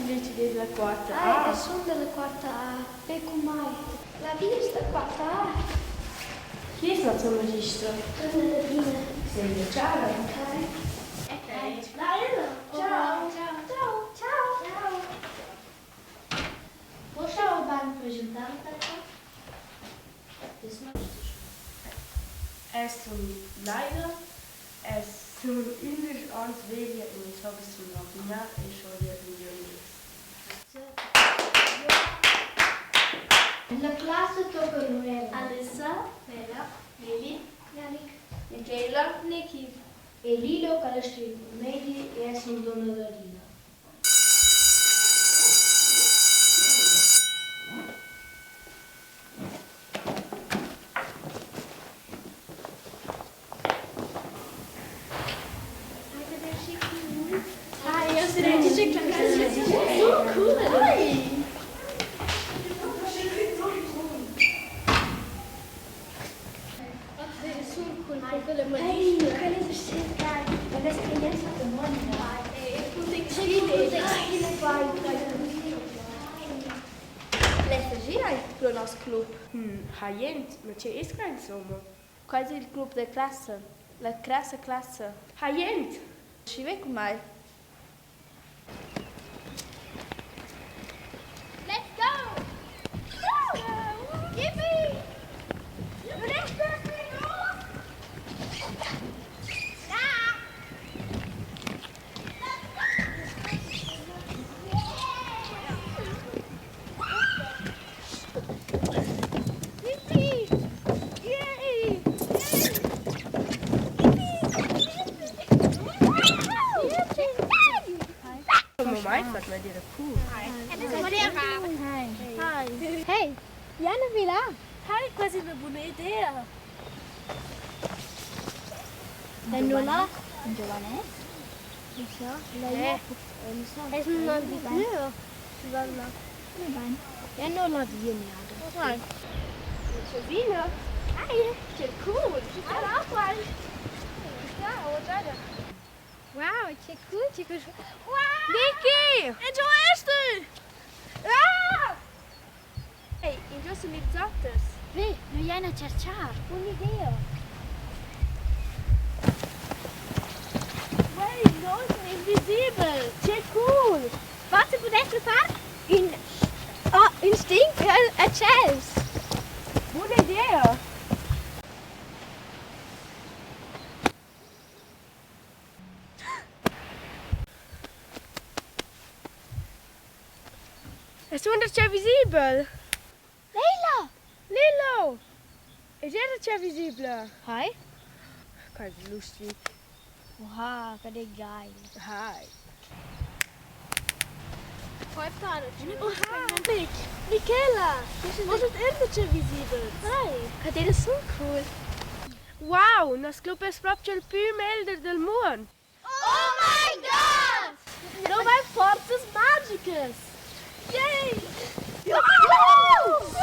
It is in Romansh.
li chi'd es la quarta A. Ai, eu sun da la quarta A. Ve cun mai. La via es la quarta A. Chi es nossa magistra? Duonna Ladina. Segna chara. Okay. Okay. Laila. Ciao. Ciao. Ciao. Ciao. Ciao. Possa eu bain preschantar per Eu sun Laila, eu sun ündesch ons veglia e meis hobbies sun rampinar e schoglier videogös. La classa tocca Noella. Alissa, Bella, Lili, Yannick, Michaela, Niki. E Lilo Calestrin, meidi e eu sun duonna Ladina. So cool! Hi! Hey, quella es uschè geil. L'esperienza da L'SG ha pro nos club. Ha jent, ma che es quai insomma? Quai es il club da classa, la crassa classa. Ha jent! Schi ve cun mai. Let's go! Yippie! Let's go! Yippie! Yay! Mo mai fat mai dir cool. Hey, Jana Vila. Hi, quasi üna buna idea. Enola. Es non Hi. Chasina. Hi. Che cool! Wow, che cool, che cool. Wow! Niki! E giò est! Ah! Hey, ingio sun ils oters? Ve, nu jain a tscherchar. Buon'idea. Wey, noi sun invisibel! Che cool! Forsa pudess far ün oh, ün stinkel a tschels. Buna idea! Es sun darcheu visibel. Leila! Lilo! Es eir darcheu visibla. Hi. Quai es lustig. Oha, che geil. Hi. Oha! Mic, Michela! Vus est eir darcheu visibel. Hi. Quai es so cool. Wow, nos club es propcha il pü meglder del muond. Oh my God! No vain forzas magicas! Yay! Woohoo!